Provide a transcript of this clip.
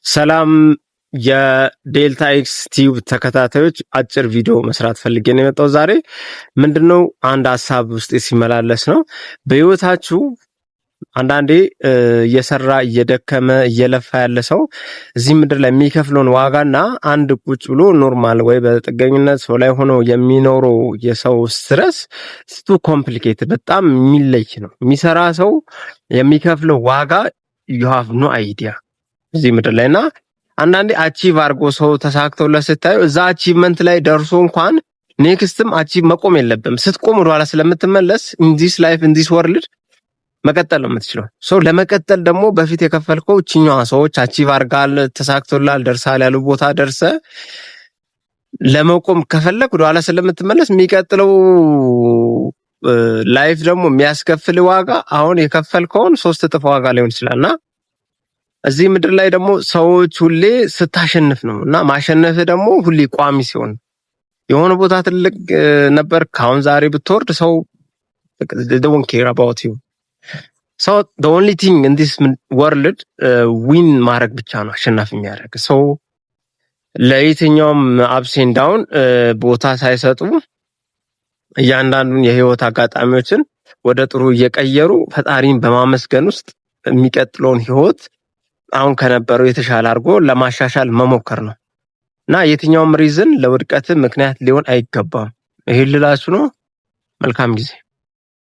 ሰላም የዴልታ ኤክስ ቲዩብ ተከታታዮች፣ አጭር ቪዲዮ መስራት ፈልጌ ነው የመጣው። ዛሬ ምንድነው፣ አንድ ሀሳብ ውስጥ ሲመላለስ ነው። በህይወታችሁ አንዳንዴ እየሰራ፣ እየደከመ፣ እየለፋ ያለ ሰው እዚህ ምድር ላይ የሚከፍለውን ዋጋና አንድ ቁጭ ብሎ normal ወይ በጥገኝነት ሰው ላይ ሆኖ የሚኖረው የሰው stress too complicated፣ በጣም የሚለይ ነው። የሚሰራ ሰው የሚከፍለው ዋጋ you have no idea እዚህ ምድር ላይ። እና አንዳንዴ achieve አድርጎ ሰው ተሳክቶለት ስታዩ እዛ achievement ላይ ደርሶ እንኳን next ም achieve መቆም የለብም። ስትቆም ወደኋላ ስለምትመለስ in this life, in this world መቀጠል ነው የምትችለው። So ለመቀጠል ደግሞ በፊት የከፈልከው እችኛዋ ሰዎች achieve አድርጋል፣ ተሳክቶላል፣ ደርሳል ያሉ ቦታ ደርሰ ለመቆም ከፈለግ ወደኋላ ስለምትመለስ የሚቀጥለው life ደግሞ የሚያስከፍል ዋጋ አሁን የከፈልከውን 3 እጥፍ ዋጋ ሊሆን ይችላል። እና እዚህ ምድር ላይ ደግሞ ሰዎች ሁሌ ስታሸንፍ ነው እና ማሸነፍ ደግሞ ሁሌ ቋሚ ሲሆን፣ የሆነ ቦታ ትልቅ ነበር፣ ከአሁን ዛሬ ብትወርድ ሰው don't care about you. So the only thing in this world win ማድረግ ብቻ ነው አሸናፊ የሚያደርግ። So ለየትኛውም ups and down ቦታ ሳይሰጡ እያንዳንዱን የህይወት አጋጣሚዎችን ወደ ጥሩ እየቀየሩ ፈጣሪን በማመስገን ውስጥ የሚቀጥለውን ህይወት አሁን ከነበረው የተሻለ አድርጎ ለማሻሻል መሞከር ነው እና የትኛውም reason ለውድቀት ምክንያት ሊሆን አይገባም። ይሄን ልላችሁ ነው። መልካም ጊዜ።